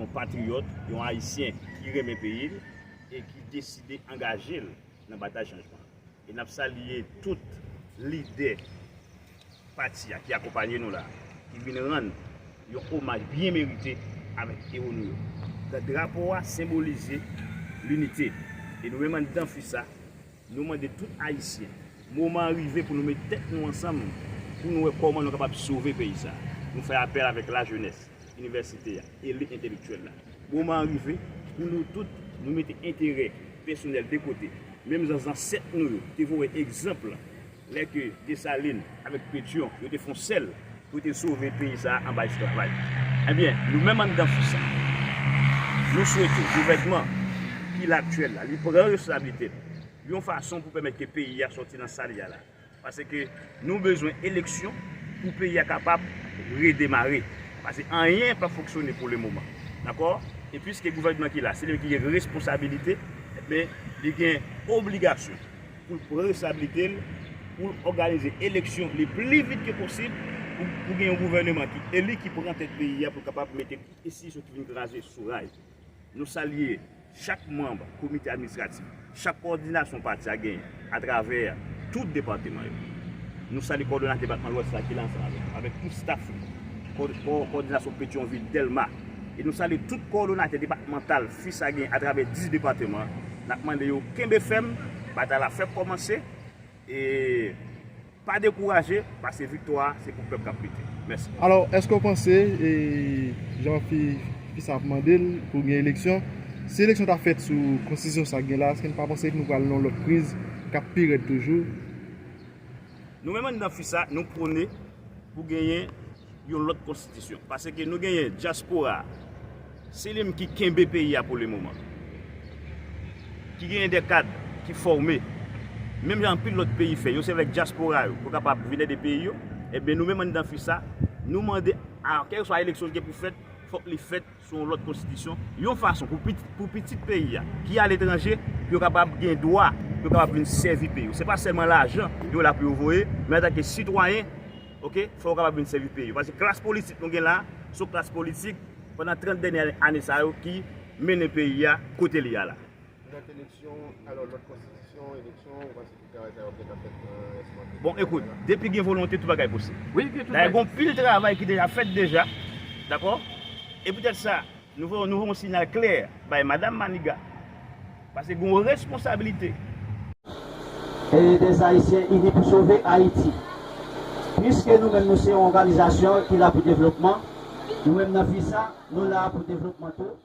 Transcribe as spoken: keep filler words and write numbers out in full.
Yon patriyòt, yon Ayisyen ki renmen peyi l e ki deside angaje l nan batay chanjman. E n ap salye tout lidè pati a ki akonpaye nou la, ki vin rann yon omaj byen merite avèk ewo nou yo. Drapo a senbolize linite. E nou menm anndan fisa, nou mande tout Ayisyen, moman an rive pou nou met tèt nou ansanm, pou nou wè kòman nou kapab sove peyi sa. Nou fè apèl avèk lajenès, inivèsite a, elit entelektyèl la. Moman an rive pou nou tout, nou mete enterè pèsonèl de kote. Menm jan zansèt nou yo te voye egzanp lè ke Desalin avèk Petyon yo te fè yon sèl pou te sove peyi sa a anba esklavaj. Ebyen, nou menm anndan fisa, nou swete gouvènman ki la aktyèl la, li pran responsablite l yon fason pou pèmèt ke peyi a sòti nan sa l ye a la. Paske nou bezwen eleksyon pou peyi a kapab redemare. Paske anyen p ap fonksyone pou lemoman. Dakò? E piske gouvènman ki la, se li ki gen responsabilite, ebyen, li gen obligasyon pou l pran responsablite l, pou l òganize eleksyon le pli vit ke posib, pou, pou gen yon gouvèneman ki eli, ki pran tèt peyi a, pou l kapab mete tout enstitisyon ki vin kraze sou ray. Nou salye chak manm komite administratif, chak kowòdinasyon pati a genyen atravè tout depatman yo. Nou salye kowòdonatè depatman Lwès la ki la ansanm avèk, avèk tout staff li, kò-, kò-, kowòdinasyon Petyonvil, Dèlma. E nou salye tout kowòdonatè depatmantal fisa genyen atravè dis depatman. N ap mande yo kenbe fèm, batay la fèk kòmanse. E pa dekouraje, paske viktwa a se pou pèp k ap lite. Mèsi. Alò, èske w panse, e, jan fi, fisa ap mande l pou gen eleksyon, si eleksyon ta fèt sou konstitisyon sa k gen la, èske n pa panse ke nou pral nan yon lòt kriz k ap pi rèd toujou? Nou menm anndan fisa, nou pwone pou genyen yon lòt konstitisyon. Paske nou genyen dyaspora a, se li menm ki kenbe peyi a pou lemoman. Ki genyen de kad ki fòme. Menm jan anpil lòt peyi fè, yo se avèk dyaspora yo pou kapab vin ede peyi yo. Ebyen, nou menm anndan fisa, nou mande a kèlkeswa eleksyon ki gen pou fèt, fòk li fèt sou yon lòt konstitisyon, yon fason pou pit-, pou pitit peyi a, ki aletranje, pou yo kapab gen dwa, pou yo kapab vin sèvi peyi yo. Se pa sèlman lajan yo la pou yo voye, men antanke sitwayen, oke, fò yo kapab vin sèvi peyi yo. Paske klas politik nou gen la, se yon klas politik, pandan trant dènye ane sa yo, ki mennen peyi a kote li a la. Dat eleksyon, alò, lòt konstitisyon, eleksyon, ou panse tout travay sa yo ap gentan fèt nan rès mwa fevriye? Bon, ekout, depi gen volonte, tout bagay posib. Wi, gen tout bagay. Dayè, gen yon pil travay ki deja fèt deja, dakò? E poutèt sa, nou voye, nou voye yon siyal klè bay Madanm Maniga, paske gen yon responsabilite. Et des Haïtiens unis pour sauver Haïti. Piske nou menm nou se yon òganizasyon ki la pou devlopman, nou menm nan fisa, nou la pou devlopman tou.